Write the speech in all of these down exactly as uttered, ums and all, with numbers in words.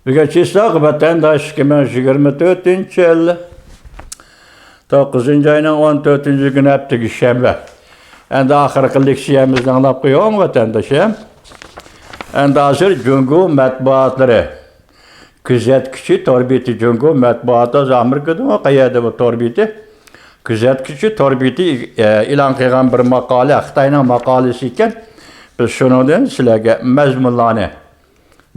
بۈگۈن چىسلاق ۋەتەنداش، ئىككى مىڭ يىگىرمە تۆتىنچى يىل توققۇزىنچى ئاينىڭ ئون تۆتىنچى كۈنى، ھەپتىگە شەنبە. ئەمدى ئاخىرقى لېكسىيەمىزنى ئاڭلاپ قويۇڭ، ۋەتەنداش. ئەمدى ھازىر جۇڭگو مەتبۇئاتلىرى، كۆزەتكۈچى تور بېتى، جۇڭگو مەتبۇئاتى، ھازىر ئامېرىكىدىمۇ، قەيەردە بۇ تور بېتى؟ كۆزەتكۈچى تور بېتى، ئە، ئېلان قىلغان بىر ماقالە، خىتاينىڭ ماقالىسى ئىكەن. بىز شۇنىڭدىن سىلەرگە مەزمۇنلارنى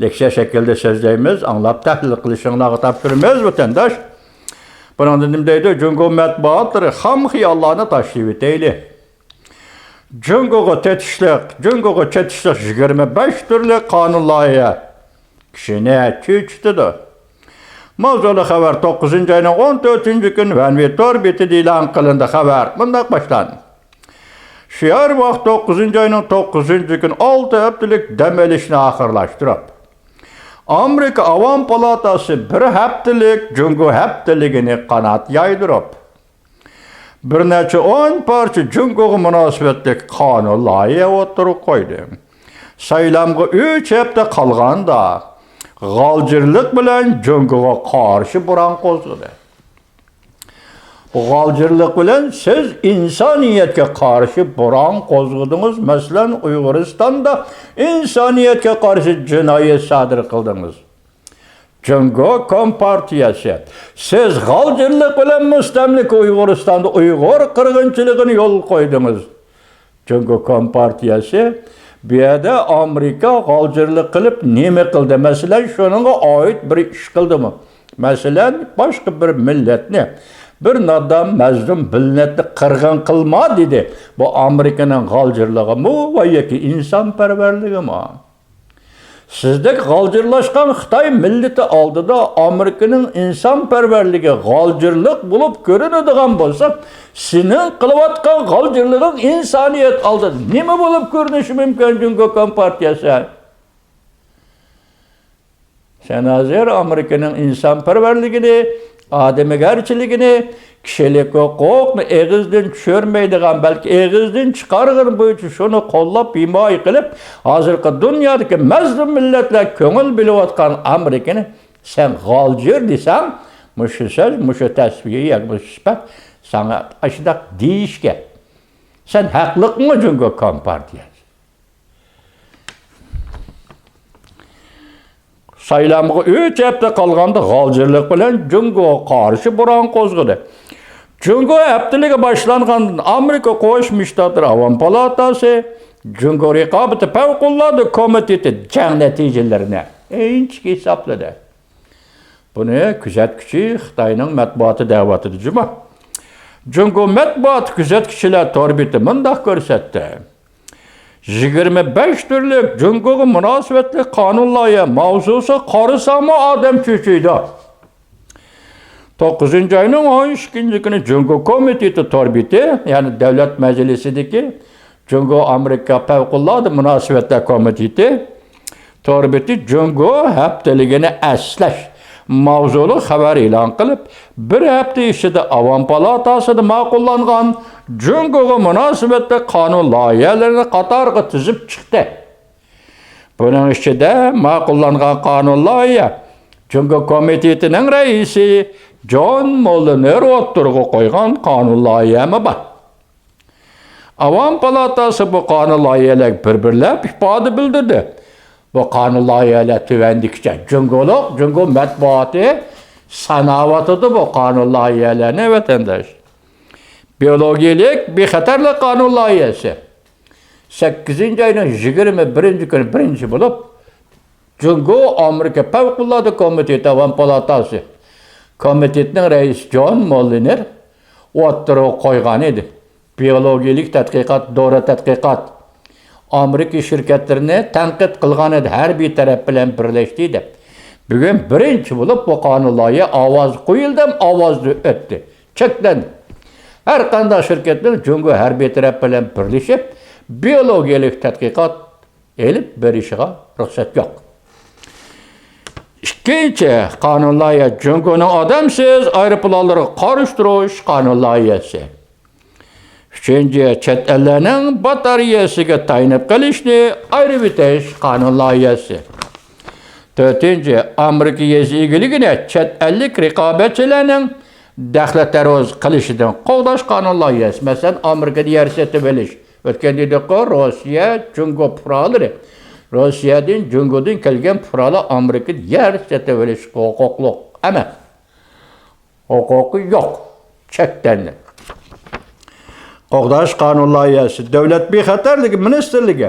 لېكسىيە شەكلىدە سۆزلەيمىز، ئاڭلاپ تەھلىل قىلىشىڭلارغا تاپشۇرىمىز، ۋەتەنداش. بۇنىڭدا نېمە دەيدۇ؟ جۇڭگو مەتبۇئاتلىرى خام خىياللارنى تاشلىۋېتەيلى. جۇڭگوغا تېتىشلىق، جۇڭگوغا چېتىشلىق يىگىرمە بەش تۈرلۈك قانۇن لايىھە كىشىنى چۆچۈتىدۇ. ماۋزۇلۇق خەۋەر توققۇزىنچى ئاينىڭ ئون تۆتىنچى كۈنى ۋەنۋې تور بېتىدە ئېلان قىلىندى. خەۋەر مۇنداق باشلاندى. شىيەر ۋاق توققۇزىنچى ئاينىڭ توققۇزىنچى كۈنى ئالتە ھەپتىلىك دەم ئېلىشنى ئاخىرلاشتۇرۇپ، ئامېرىكا ئاۋام پالاتاسى بىر ھەپتىلىك جۇڭگو ھەپتىلىكىنى قانات يايدۇرۇپ، بىر نەچچە ئون پارچە جۇڭگوغا مۇناسىۋەتلىك قانۇن لايىھە ئوتتۇرىغا قويدى. سايلامغا ئۈچ ھەپتە قالغاندا، غالجىرلىق بىلەن جۇڭگوغا قارشى بوران قوزغىدى. غالجىرلىق بىلەن سىز ئىنسانىيەتكە قارشى بوران قوزغىدىڭىز. مەسىلەن، ئۇيغۇرىستاندا ئىنسانىيەتكە قارشى جىنايەت سادىر قىلدىڭىز. جۇڭگو كومپارتىيەسى، سىز غالجىرلىق بىلەن مۇستەملىكە ئۇيغۇرىستاندا ئۇيغۇر قىرغىنچىلىقىنى يولغا قويدىڭىز. جۇڭگو كومپارتىيەسى بۇ يەردە ئامېرىكا غالجىرلىق قىلىپ نېمە قىلدى؟ مەسىلەن، شۇنىڭغا ئائىت بىر ئىش قىلدىمۇ؟ مەسىلەن، باشقا بىر مىللەتنى، بىر نادان، مەزلۇم مىللەتنى قىرغىن قىلما دېدى. بۇ ئامېرىكىنىڭ غالجىرلىقىمۇ ۋە ياكى ئىنسانپەرۋەرلىكىمۇ؟ سىزدەك غالجىرلاشقان خىتاي مىللىتى ئالدىدا ئامېرىكىنىڭ ئىنسانپەرۋەرلىكى غالجىرلىق بولۇپ كۆرۈنىدىغان بولسا، سېنىڭ قىلىۋاتقان غالجىرلىقىڭ ئىنسانىيەت ئالدىدا نېمە بولۇپ كۆرۈنۈشى مۇمكىن، جۇڭگو كومپارتىيەسى؟ سەن ھازىر ئامېرىكىنىڭ ئىنسانپەرۋەرلىكىنى، ئادەمگەرچىلىكىنى، كىشىلىك ھوقۇقنى ئېغىزدىن چۈشۈرمەيدىغان، بەلكى ئېغىزدىن چىقارغىنى بويىچە شۇنى قوللاپ، ھىمايە قىلىپ، ھازىرقى دۇنيادىكى مەزلۇم مىللەتلەر كۆڭۈل بۆلۈۋاتقان ئامېرىكىنى سەن غالجىر دېسەڭ، مۇشۇ سۆز، مۇشۇ تەسۋىيە ياكى مۇشۇ سۈپەت ساڭا ئاشۇنداق دېيىشكە سەن ھەقلىقمۇ، جۇڭگو كومپارتىيەسى؟ سايلامغا ئۈچ ھەپتە قالغاندا غالجىرلىق بىلەن جۇڭگوغا قارشى بوران قوزغىدى. جۇڭگو ھەپتىلىكى باشلانغاندىن ئامېرىكا قوشما شتاتلىرى ئاۋام پالاتاسى جۇڭگو رىقابىتى پەۋقۇلئاددە كومىتېتى جەڭ نەتىجىلىرىنى ئىنچىكە ھېسابلىدى. بۇنى كۆزەتكۈچى خىتاينىڭ مەتبۇئاتى دەۋاتىدۇ جۇمۇ. جۇڭگو مەتبۇئاتى كۆزەتكۈچىلەر تور بېتى مۇنداق كۆرسەتتى. يىگىرمە بەش تۈرلۈك جۇڭگوغا مۇناسىۋەتلىك قانۇن لايىھە ماۋزۇسىغا قارىساڭمۇ ئادەم چۆچۈيدۇ. توققۇزىنچى ئاينىڭ ئون ئىككىنچى كۈنى جۇڭگو كومىتېتى تور بېتى، يەنى دۆلەت مەجلىسىدىكى جۇڭگو ئامېرىكا پەۋقۇلئاددە مۇناسىۋەتلەر كومىتېتى تور بېتى جۇڭگو ھەپتىلىكىنى ئەسلەش ماۋزۇلۇق خەۋەر ئېلان قىلىپ، بىر ھەپتە ئىچىدە ئاۋام پالاتاسىدا ماقۇللانغان جۇڭگوغا مۇناسىۋەتلىك قانۇن لايىھەلىرىنى قاتارغا تىزىپ چىقتى. بۇنىڭ ئىچىدە ماقۇللانغان قانۇن لايىھە جۇڭگو كومىتېتىنىڭ رەئىسى جون موللېنېر ئوتتۇرىغا قويغان قانۇن لايىھەمۇ بار. ئاۋام پالاتاسى بۇ قانۇن لايىھەلەرگە بىر-بىرلەپ ئىپادە بىلدۈردى. بۇ قانۇن لايىھەلەر تۆۋەندىكىچە، جۇڭگولۇق، جۇڭگو مەتبۇئاتى ساناۋاتىدۇ بۇ قانۇن لايىھەلەرنى، ۋەتەنداش. بىيولوگىيەلىك بىخەتەرلىك قانۇن لايىھەسى. سەككىزىنچى ئاينىڭ يىگىرمە بىرىنچى كۈنى بىرىنچى بولۇپ، جۇڭگو ئامېرىكا پەۋقۇلئاددە كومىتېتى ئاۋام پالاتاسى كومىتېتىنىڭ رەئىسى جون موللېنېر ئوتتۇرىغا قويغان ئىدى. بىيولوگىيەلىك تەتقىقات، دورا تەتقىقات ئامېرىكا شىركەتلىرىنى تەنقىد قىلغان ئىدى، ھەربىي تەرەپ بىلەن بىرلەشتى دەپ. بۈگۈن بىرىنچى بولۇپ بۇ قانۇن لايىھە ئاۋاز قويۇلدى ھەم ئاۋازدا ئۆتتى. چەكلەندى. ھەر قانداق شىركەتلەر جۇڭگو ھەربىي تەرەپ بىلەن بىرلىشىپ، بىيولوگىيەلىك تەتقىقات ئېلىپ بېرىشىغا رۇخسەت يوق. ئىككىنچى قانۇن لايىھە جۇڭگونىڭ ئادەمسىز ئايروپىلانلىرىغا قارشى تۇرۇش قانۇن لايىھەسى. ئۈچىنچى، چەت ئەللەرنىڭ باتارېيەسىگە تايىنىپ قېلىشنى ئايرىۋېتىش قانۇن لايىھەسى. تۆتىنچى، ئامېرىكا يېزا ئىگىلىكىنى چەت ئەللىك رىقابەتچىلەرنىڭ دەخلى تەرۇز قىلىشىدىن قوغداش قانۇن لايىھەسى. مەسىلەن، ئامېرىكىدا يەر سېتىۋېلىش. ئۆتكەندە دېدۇققۇ، روسىيە، جۇڭگو پۇقرالىرى، روسىيەدىن، جۇڭگودىن كەلگەن پۇقرالار ئامېرىكىدا يەر سېتىۋېلىشقا ھوقۇقلۇق ئەمەس. ھوقۇقى يوق، چەكلەندى. قوغداش قانۇن لايىھەسى. دۆلەت بىخەتەرلىكى مىنىستىرلىكى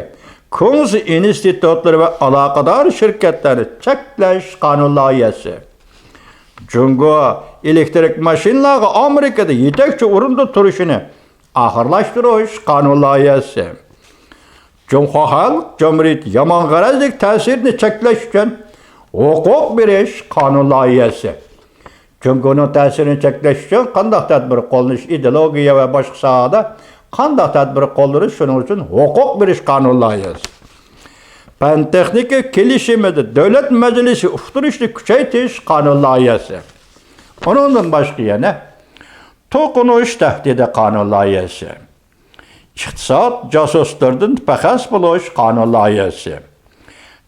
كۇڭزى ئىنستىتۇتلىرى ۋە ئالاقىدار شىركەتلەرنى چەكلەش قانۇن لايىھەسى. جۇڭگو ئېلېكتىرىك ماشىنىلارغا ئامېرىكىدا يېتەكچى ئورۇندا تۇرۇشىنى ئاخىرلاشتۇرۇش قانۇن لايىھەسى. جۇڭخۇا خەلق جۇمھۇرىيىتى يامان غەرەزلىك تەسىرىنى چەكلەش ئۈچۈن ھوقۇق بېرىش قانۇن لايىھەسى. جۇڭگونىڭ تەسىرىنى چەكلەش ئۈچۈن قانداق تەدبىر قوللىنىش، ئىدېئولوگىيە ۋە باشقا ساھەدە قانداق تەدبىر قوللىنىش، شۇنىڭ ئۈچۈن ھوقۇق بېرىش قانۇن لايىھەسى. پەن تېخنىكا كېلىشىمىدە دۆلەت مەجلىسى ئۇقتۇرۇشنى كۈچەيتىش قانۇن لايىھەسى. ئۇنىڭدىن باشقا يەنە توقۇنۇش تەھدىتى قانۇن لايىھەسى. ئىقتىساد جاسۇسلىرىدىن پەخەس بولۇش قانۇن لايىھەسى.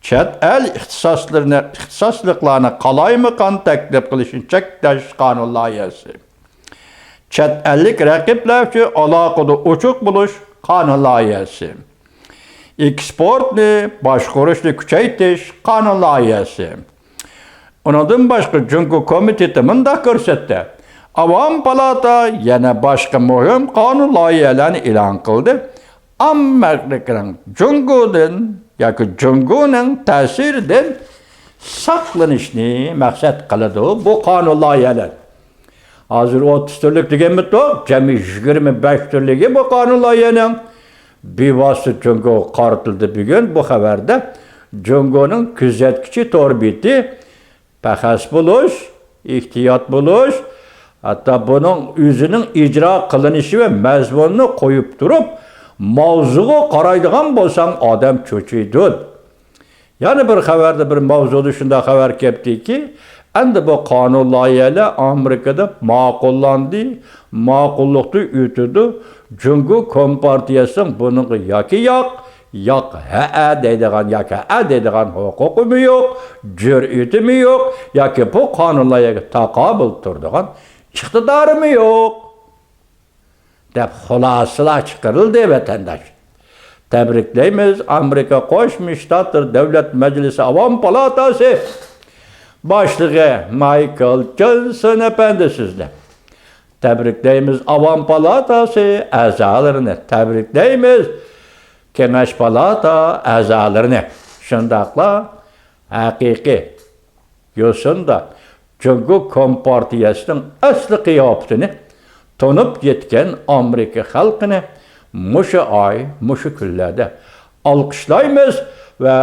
چەت ئەل ئىختىساسلىرىنى، ئىختىساسلىقلارنى قالايمىقان تەكلىپ قىلىشنى چەكلەش قانۇن لايىھەسى. چەت ئەللىك رەقىبلەر ئۈچۈن ئالاقىدە ئوچۇق بولۇش قانۇن لايىھەسى. ئېكسپورتنى باشقۇرۇشنى كۈچەيتىش قانۇن لايىھەسى. ئۇنىڭدىن باشقا، جۇڭگو كومىتېتى مۇنداق كۆرسەتتى: ئاۋام پالاتا يەنە باشقا مۇھىم قانۇن لايىھەلەرنى ئېلان قىلدى. ئاممىلىكنىڭ جۇڭگودىن ياكى جۇڭگونىڭ تەسىرىدىن ساقلىنىشنى مەقسەت قىلىدۇ بۇ قانۇن لايىھەلەر. ھازىر ئوتتۇز تۈرلۈك دېگەنمىدۇق، جەمئىي يىگىرمە بەش تۈرلۈكى بۇ قانۇن لايىھەنىڭ. بىۋاسىتە جۇڭگوغا قارىتىلدى. بۈگۈن بۇ خەۋەردە جۇڭگونىڭ كۆزەتكۈچى تور بېتى پەخەس بولۇش، ئېھتىيات بولۇش، ھەتتا بۇنىڭ ئۆزىنىڭ ئىجرا قىلىنىشى ۋە مەزمۇنىنى قويۇپ تۇرۇپ، ماۋزۇغا قارايدىغان بولساڭ ئادەم چۆچۈيدۇ. يەنە بىر خەۋەردە، بىر ماۋزۇدا شۇنداق خەۋەر كەپتىكى، ئەمدى بۇ قانۇن لايىھەلەر ئامېرىكىدا ماقۇللاندى، ماقۇللۇقتا ئۆتىدۇ. جۇڭگو كومپارتىيەسىنىڭ بۇنىڭغا ياكى ياق، ياق ھەئە دەيدىغان، ياكى ھەئە دەيدىغان ھوقۇقىمۇ يوق، جۈرئىتىمۇ يوق، ياكى بۇ قانۇن لايىھەگە تاقابىل تۇرىدىغان ئىقتىدارىمۇ يوق. دەپ خۇلاسىلار چىقىرىلدى، ۋەتەنداش. تەبرىكلەيمىز ئامېرىكا قوشما شتاتلىرى دۆلەت مەجلىسى ئاۋام پالاتاسى باشلىقى مايكل جونسون ئەپەندى سىزنى. تەبرىكلەيمىز ئاۋام پالاتاسى ئەزالىرىنى، تەبرىكلەيمىز كېڭەش پالاتا ئەزالىرىنى. شۇنداقلا ھەقىقىي يوسۇندا جۇڭگو كومپارتىيەسىنىڭ ئەسلى قىياپىتىنى تونۇپ يەتكەن ئامېرىكا خەلقىنى مۇشۇ ئاي، مۇشۇ كۈنلەردە ئالقىشلايمىز ۋە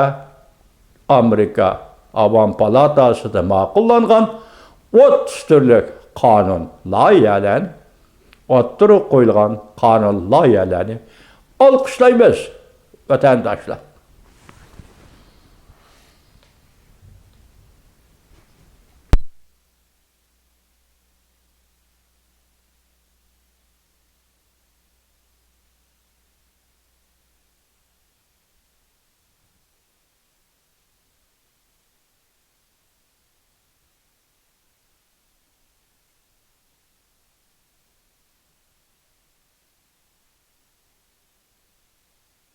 ئامېرىكا ئاۋام پالاتاسىدا ماقۇللانغان ئوتتۇز تۈرلۈك قانۇن لايىھەلەرنى، ئوتتۇرىغا قويۇلغان قانۇن لايىھەلەرنى ئالقىشلايمىز، ۋەتەنداشلار.